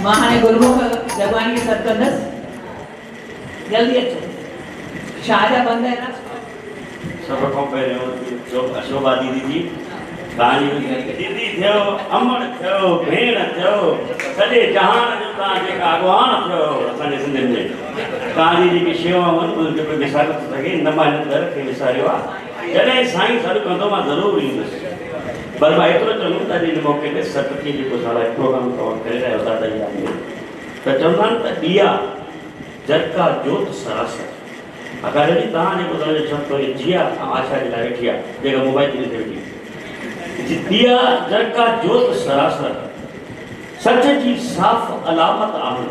مان هاڻي گرمک جڳواڻي کي سڏ ڪندس. جلدي اچو. شاهه جا بند آهن. سڀ کان پهريون شوڀا ديدي جي توهان جي ديدي ٿيو، امڙ ٿيو، ڀيڻ ٿيو، سڄي جهان جو توهان جيڪا اڳواڻ ٿيو اسان جي سنڌين ۾ توهان جي جيڪي شيوائون آهن انهن کي ڪوئي وساري نٿو سگهي نه مان هن در کي وساريو آهي جڏهن سائين سڏ ڪندو مان ضرور ايندس پر مان ايترو چوندم ته اڄ هن موقعي تي ستتي جيڪو ساڙا پروگرام توهان ڪري رهيا آهيو دادا جي ياد ۾ ته چوندا آهن ته ڏيئا جرڪا جوت سراسر. اڪاري جي توهان جيڪو توهان جو شبد ٿو جيا ۽ آشا جي لاء ويٺي آ جيڪا موبائل تي ڏسي ويٺي جيا جرڪا جوت سراسر سچ جي صاف علامت آهن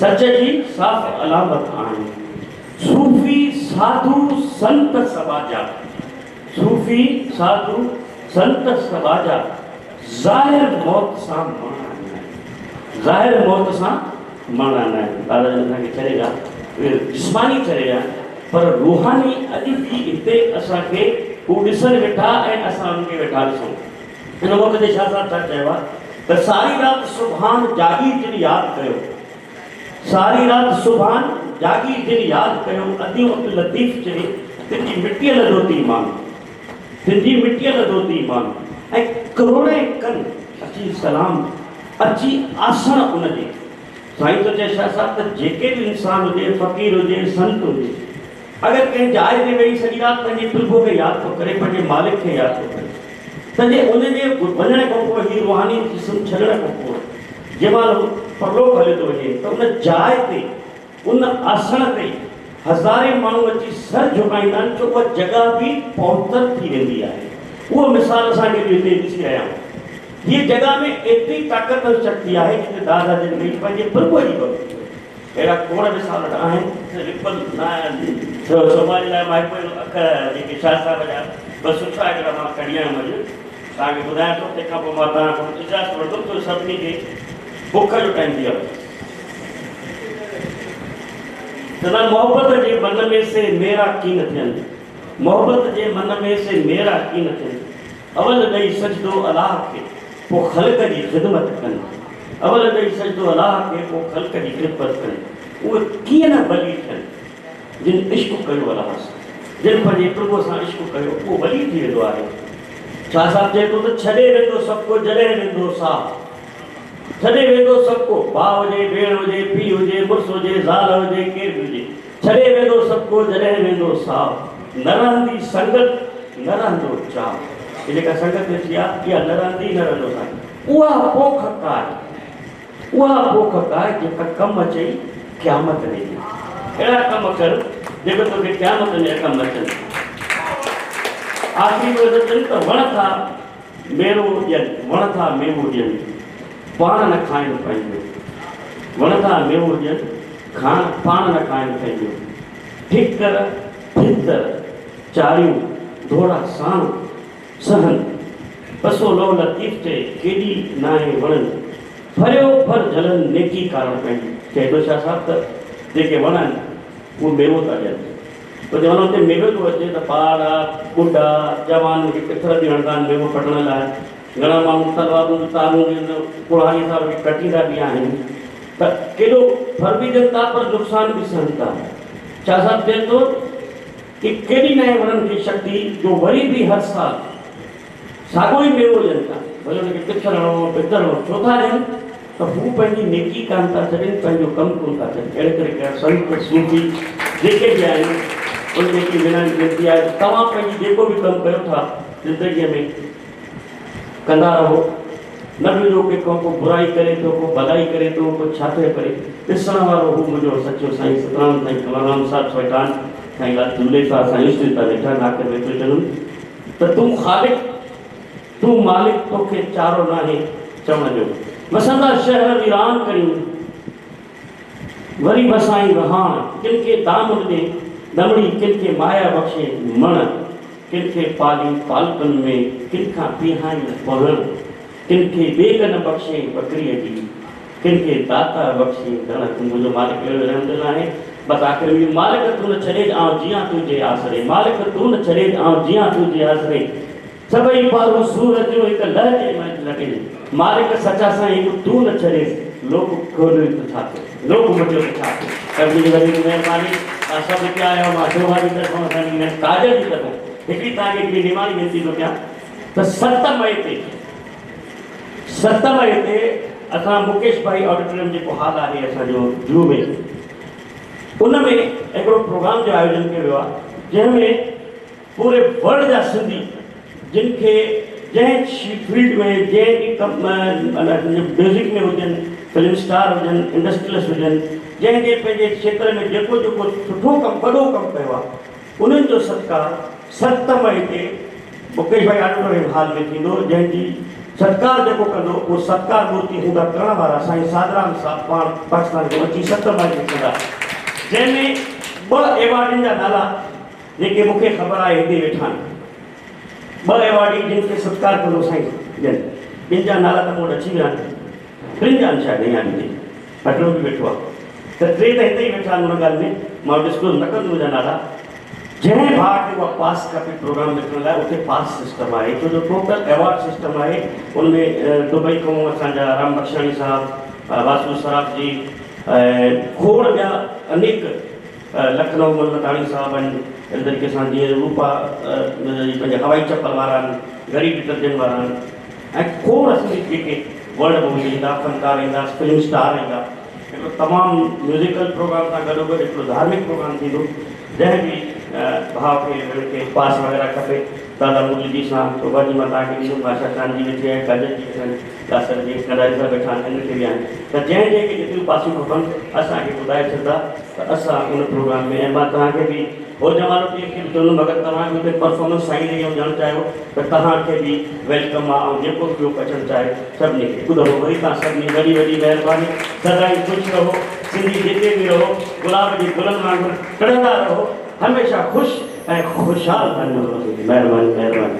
سچ جي صاف علامت آهن صوفي ساڌو سنت سٻاجها صوفي ساڌو سنت سٻاجها ظاهر موت سان مڻ آهن ظاهر موت سان مڻ آهن دادا جن اسان کي ڇڏي ويا اهي جسماني ڇڏي ويا پر روحاني اڄ به هتي اسان کي هو ڏسن ويٺا ۽ اسان انهن کي ويٺا ڏسون. ان موقعي تي شاهه صاحب ڇا چيو آهي ته ساري رات سبحان جاڳي جن ياد ڪيو ساري رات سبحان جاڳي جن ياد ڪيو اديون عبداللطيف چئي تن جي مٽيء لڌو تي ايمان تن جي مٽيء لڌو تي ايمان ۽ ڪروڙين ڪن اچي سلام اچي آسڻ ان جي. سائين ٿو چئي شاهه صاحب ته جيڪي به انسان هجي، فقير هجي، سنت هجي، اگر ڪنهن جاء تي ويهي سڄي رات پنهنجي پرڀوء کي ياد ٿو ڪري، پنهنجي مالڪ کي ياد ٿو ڪري ته جي ان جي وڃڻ کان پوء هي روحاني جسم ڇڏڻ کان پوء جنهن مهل هو پرلوڪ هليو ٿو وڃي ته ان جاء تي، ان آسڻ تي هزارين ماڻهو اچي سر جهڪائيندا آهن ڇو اها جڳهه به پوتر ٿي ويندي آهي. اهو مثال اسان کي به هتي ڏسي رهيا آهيون. هيء جڳهه ۾ ايتري طاقت ۽ شڪتي آهي جتي دادا جن ويهي پنهنجي پرڀوء جي ڀڳتي ڪئي. اهڙا کوڙ مثال وٽ آهن. رپل ٿيو شوڀا جي لاء مان هڪ اهڙو اکر جيڪي شاهه صاحب جا ٻه سٺا هڪڙا مان ڪڍي آيم اڄ توهان کي ٻڌايان ٿو تنهن کان پوء مان توهان کان اجازت وٺندم ڇو سڀني کي بک جو ٽائيم ٿي ويو آهي. چوندا آهن محبت جي من ۾ سي ميرا ڪين ٿين محبت جي من ۾ سي ميرا ڪين ٿين. اول ڏئي سجدو الله کي، پوء خلق جي خدمت ڪن. اول ڏئي سجدو الله کي، پوء خلق جي خدمت ڪن. اهي ڪيئن نه ولي ٿين، جن عشق ڪيو الله سان. جن پنهنجي پرڀوء سان عشق ڪيو، اهو ولي ٿي ويندو آهي. شاهه صاحب چئي ٿو ته ڇڏي ويندو سڀ ڪو، جڏهن ويندو ساهه. ڇڏي ويندو سڀ ڪو، ڀاء هجي، ڀيڻ هجي، پيء هجي، مڙس هجي، زال هجي، ڪير به هجي. ڇڏي ويندو سڀ ڪو جڏهن ويندو ساهه، نه رهندي سنگت نه رهندو چاهه. هي جيڪا سنگت ويٺي آ اها نه رهندي نه رهندو سائين. اها پوک ڪاء، اها پوک ڪاء جيڪا ڪم اچئي قيامت ۾. اهڙا ڪم ڪر جيڪي توکي قيامت ۾ ڪم اچن. آخري ۾ ٿو چون ته وڻ ٿا ميرو ڏين، وڻ ٿا ميوو ڏين، پاڻ نه کائن پنهنجو. وڻ ٿا ميوو ڏين، کاڻ پاڻ نه کائن پنهنجو. ٺڪر، ڀتر، چاريون، ڌوڙا ساڻ سهن. پسو لوھ لطيف چئي، ڪيڏي ناهي وڻن. ڦريو ڦر جهلن، نيڪي ڪارڻ پنهنجي. چئي ٿو شاهه صاحب ته جيڪي وڻ آهن، اهي ميوو ٿا ڏين. پوء جنهن مهل اتي ميوو ٿو اچي ته ٻار، ٻڍا، جوان کي پٿر به هڻندا آهن ميوو پٽڻ لاء. گهڻا ماڻهو تلوارون به تارون به ان ڪهاڙيء سان وٺي ڪٽيندا به آهن ته ڪيڏو ڦر به ڏين ٿا پر نقصان به سهن ٿا. شاهه صاحب چئي ٿو ته ڪيڏي ناهي وڻن کي شڪتي جو وري به هر سال ساڳيو ئي ميوو ڏين ٿا، ڀلي ان کي پٿر هڻو، ڀتر هڻو، ڇو ٿا ڏين ته هو پنهنجي نيڪي ڪانه ٿا ڇڏين، پنهنجو ڪم ڪونه ٿا ڇڏين. اهڙي طريقي سان سنت، صوفي جيڪي به آهن انهن کي هڪڙي وينتي آهي ته توهان پنهنجي جيڪو به ڪم ڪيو ٿا زندگيء ۾ ڪندا رهو، نه به جو ڪي ڪو برائي ڪري ٿو، ڪو ڀلائي ڪري ٿو، ڪو ڇا ٿو ڪري، ڏسڻ وارو هو منهنجو سچو سائين سترام سائين ڪنوررام صاحب ويٺا آهن، سائين لال جهولي صاحب سائين عشق جتا ويٺا آهن، آخر ۾ ايترو چوندم ته تون خالق تون مالڪ توکي چارو ناهي چوڻ جو، وسندا شهر ويران ڪريون، وري وسائين وهاڻ، ڪن کي دام ڏني دمڙي، ڪن کي مايا بخشي مڻ. ڪن کي پالين پالڪن ۾، ڪن کان پيهائين پهڻ، ڪن کي ٻيڪ نه بخشين ٻڪريء جي، ڪن کي داتا بخشين ڌڻ. تون منهنجو مالڪ اهڙو رحمدل آهين. بس آخر ۾ مالڪ تون نه ڇڏيج آئون جيان تنهنجي آسري، مالڪ تون نه ڇڏيج آئون جيان تنهنجي آسري. سڀئي پارون سور جون هڪ لهجي ۾ لٽيج، مالڪ سچا سائين هڪ تون نه ڇڏيس. لوڪ کوليو ته ڇا ٿيو، لوڪ مٽيو ته ڇا ٿيو. سڀني جي وڏي مهرباني. توهان سڀ هتي آيا آهيو. مان شوڀا جي طرفان، اسان جي هن ڪاجل جي طرفان هڪڙي توهان کي هڪڙي نماڻي وينتي ٿو ڪيان ته 7 مئي تي، 7 مئي تي اسان مڪيش ڀائي آڊيٽوريم جيڪو هال آهي اسان جو جوهه ۾، ان ۾ هڪڙو پروگرام جو آيوجن ڪيو ويو آهي، جنهن ۾ پوري ورلڊ جا سنڌي جن کي جنهن فيلڊ ۾ جنهن به ڪم معنيٰ ميوزڪ ۾ هجن، فلم اسٽار هجن، انڊسٽريلسٽ هجن، جنهن جنهن پنهنجي کيتر ۾ جيڪو جيڪو سٺو ڪم وڏو ڪم ڪيو آهي، انهن جو ستڪار 7 مئي تي مڪيش ڀائي آڊيٽوريم هال ۾ ٿيندو، جنهن جي ستڪار جيڪو ڪندو اهو ستڪار مورتي هوندا ڪرڻ وارا سائين سادرام صاحب پاڻ پاڪستان کان اچي 7 مئي تي ڪندا، جنهن ۾ 2 ايوارڊن جا نالا جيڪي مون کي خبر آهي هتي ويٺا آهن، 2 ايوارڊي جن کي ستڪار ڪندو سائين جن، ٻن جا نالا ته مون وٽ اچي ويا آهن، ٽن جا آهن شايد اڃا به هتي ٽيون به ويٺو آهي ته ٽي ته هتي ئي ويٺا آهن. ان ڳالهه ۾ مان ڊسڪلوز نه ڪندس منهنجا نالا. جنهن ڀاء کي اها پاس کپي پروگرام ڏسڻ لاء، اتي پاس سسٽم آهي، ڇو جو ٽوٽل ايوارڊ سسٽم آهي. ان ۾ دبئي کان اسان جا رام بخشاڻي صاحب، واسو صراف جي ۽ کوڙ ٻيا انيڪ لکنؤ ملتاڻي صاحب آهن. اهڙي طريقي سان جيئن روپا پنهنجا هوائي چپل وارا آهن، غريب ڊٽرجنٽ وارا آهن ۽ کوڙ سنڌي جيڪي ورلڊ ۾ ايندا، فنڪار ايندا، فلم اسٽار ايندا. هڪڙو تمام ميوزيڪل پروگرام سان گڏوگڏ هڪڙو ڌارمڪ پروگرام ٿيندو. جنهن به ڀاء کي ڀيڻ کي پاس وغيره کپي، دادا مرلي جي سان شوڀا جي مان توهان کي ڏيندم. آشا خان جي ويٺي آهي، ڪاجل جي ويٺا آهن، داسر جي ڪنڊاري صاحب ويٺا آهن، انهن کي به آهن ته جنهن جنهن کي جيتريون پاسيون کپن اسان کي ٻڌائي ڇڏندا ته اسان ان پروگرام ۾، ۽ مان توهان کي به هو جمالو ٽيم کي به چوندم اگر توهان به اتي پرفارمنس سائين جي ڏيڻ چاهيو ته توهان کي به welcome آ، ۽ جيڪو به ٻيو اچڻ چاهي سڀني کي. هڪ دفعو وري توهان سڀني وڏي وڏي مهرباني. سدائين خوش رهو، سنڌي جتي به رهو گلاب جي گلن وانگر ٽڙندا رهو، هميشه خوش ۽ خوشحال بڻجو رهو. مهرباني مهرباني.